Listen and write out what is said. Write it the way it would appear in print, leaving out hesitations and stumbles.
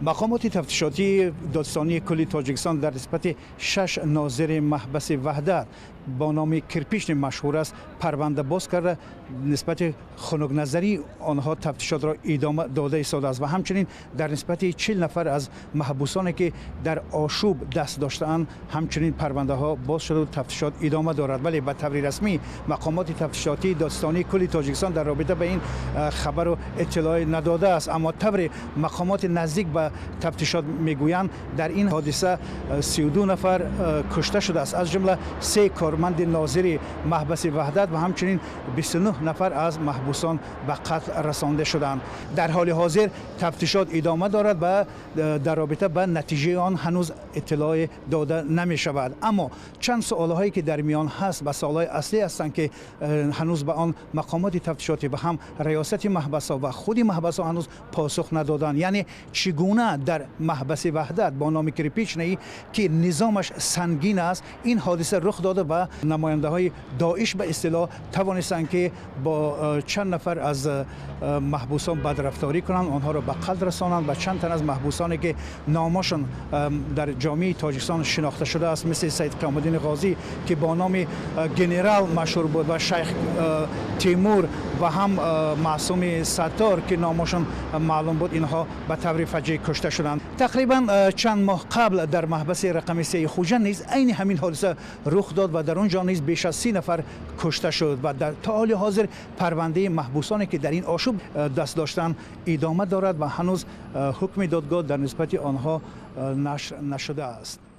Мақомоти тафтишотии Додситонии кулли Тоҷикистон дар нисбати шаш нозири маҳбаси Ваҳдат, бо номи Кирпичный машҳур аст, парванда боз карда, нисбати хунукназарии онҳо тафтишотро идома дода истодааст ва ҳамчунин дар нисбати 40 нафар аз маҳбусоне, ки дар ошӯб даст доштаанд, ҳамчунин парвандаҳо боз шуда, тафтишот идома дорад. Вале ба таври расмӣ мақомоти тафтишотии Додситонии кулли Тоҷикистон дар робита ба ин хабару иттилоъе надодааст. Аммо тавре мақомоти наздик ба тафтишот мегӯянд, дар ин ҳодиса 32 нафар кушта шудааст, аз ҷумла се корманди нозири маҳбаси Ваҳдат, ва ҳамчунин 29 нафар аз маҳбусон ба қатл расонда шуданд. Дар ҳоли ҳозир тафтишот идома дорад ва дар робита ба натиҷаи он ҳанӯз иттилоъе дода намешавад. Аммо чанд суолҳое, ки дар миён ҳаст ва суолҳои аслӣ ҳастанд, ки ҳанӯз ба он мақомоти тафтишотӣ ва ҳам раёсати маҳбасҳо ва худи маҳбасҳо ҳанӯз посух надоданд, яъне чӣ гуна дар маҳбаси Ваҳдат бо номи Кирпичный, ки низомаш сангин аст, ин ҳодиса рух дода ва намояндаҳои Доиш ба истилоҳ тавонистанд, ки бо чанд нафар аз маҳбусон бадрафторӣ кунанд, онҳоро ба қатл расонанд ва чанд тан аз маҳбусоне, ки номашон дар ҷомеаи Тоҷикистон шинохта шудааст, мисли Саид Қиёмуддини Ғозӣ, ки бо номи Генерал машҳур буд, ва Шайх Тимур ва ҳам Маъсуми Саттор, ки номашон маълум буд, инҳо ба таври фаҷеъ кушта шуданд. Тақрибан чанд моҳ қабл дар маҳбаси рақами сеи Хуҷанд низ айни ҳамин ҳодиса рух дод ва дар он ҷо низ беш аз 30 нафар кушта шуд ва то ҳоли ҳозир парвандаи маҳбусоне, ки дар ин ошӯб даст доштанд, идома дорад ва ҳанӯз ҳукми додгоҳ дар нисбати онҳо нашр нашудааст.